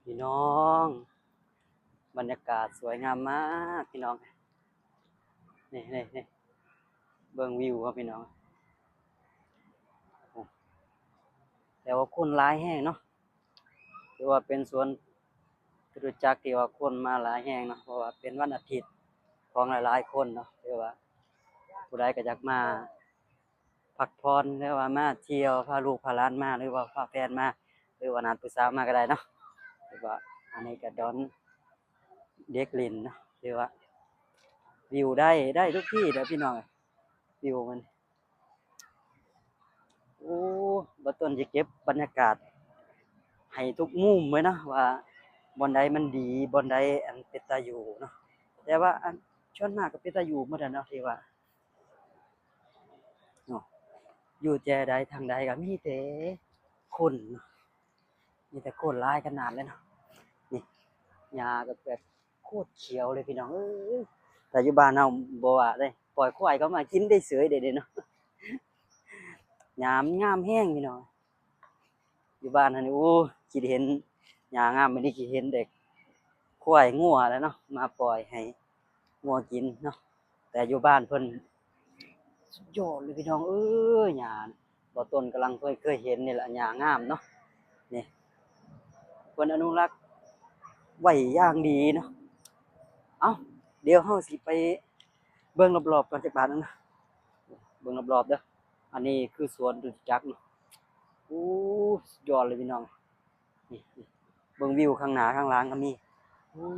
ພີ່ນ້ອງ ບັນຍາກາດສວຍງາມມາກພີ່ນ້ອງ ນີ້ໆໆ ເບິ່ງວິວເຮົາພີ່ນ້ອງ ແຕ່ວ່າຄົນຫຼາຍແຮງເນາະ ຖືວ່າເປັນສວນຈະຕຸຈັກທີ່ວ່າຄົນມາຫຼາຍແຮງເນາະ ເພາະວ່າເປັນວັນອາທິດຂອງຫຼາຍໆຄົນເນາະ ຖືວ່າຜູ້ໃດກໍຢາກມາ ພັກຜ່ອນ ຫຼືວ່າມາທ່ຽວ ພາລູກພາຫຼານມາ ຫຼືວ່າພາແຟນມາ ຫຼືວ່ານັດຜູ້ສາວມາກໍໄດ້ເນາະ ຫຼືວ່າອັນນີ້ກໍດອນເດັກຫຼິ້ນເນາະ ຖືວ່າວິວໄດ້ ໄດ້ທຸກທີ່ເດີພີ່ນ້ອງ ວິວມັນ ໂອ້ ບ່າວຕົ້ນຊິເກັບບັນຍາກາດໃຫ້ທຸກມຸມເລີຍເນາະ ວ່າບ່ອນໃດມັນດີ ບ່ອນໃດອັນເປັນຕາຢູ່ເນາະ ແຕ່ວ່າອັນສ່ວນມາກກໍເປັນຕາຢູ່ໝົດແຫຼະເນາະ ທີ່ວ່າ ເນາະ ຢູ່ແຈໃດທາງໃດກໍມີແຕ່ຄົນເນາະ ມີແຕ່ຄົນຫຼາຍຂະໜາດເລີຍເນາະ ນີ້ ຫຍ້າກໍແບບໂຄດຂຽວເລີຍພີ່ນ້ອງເອີຍ ແຕ່ຢູ່ບ້ານເຮົາບໍ່ວ່າເດ້ ປ່ອຍຄວາຍເຂົາມາກິນໄດ້ເສີຍເດ້ເນາະ ຫຍ້າມັນງາມແຮງພີ່ນ້ອງ ຢູ່ບ້ານຫັ້ນ ໂອ້ ຄິດເຫັນຫຍ້າງາມແບບນີ້ ຄິດເຫັນແຕ່ຄວາຍງົວແຫຼະເນາະ ມາປ່ອຍໃຫ້ງົວກິນເນາະ ແຕ່ຢູ່ບ້ານເພິ່ນສຸດຍອດເລີຍພີ່ນ້ອງເອີຍ ຫຍ້າ ບ່າວຕົ້ນກຳລັງເຄີຍ ເຄີຍເຫັນນີ້ລະ ຫຍ້າງາມເນາະ ນີ້ ເພິ່ນອະນຸລັກໄວ້ຢ່າງດີເນາະ ເອົ້າ ດຽວເຮົາຊິໄປເບິ່ງລອບໆກ່ອນຈັກບາດໜຶ່ງນະ ເບິ່ງລອບໆເດີ ອັນນີ້ຄືສວນຈະຕຸຈັກເນາະ ໂອ້ ສຸດຍອດເລີຍພີ່ນ້ອງ ນີ້ ນີ້ ເບິ່ງວິວຂ້າງໜ້າຂ້າງຫຼັງກໍມີ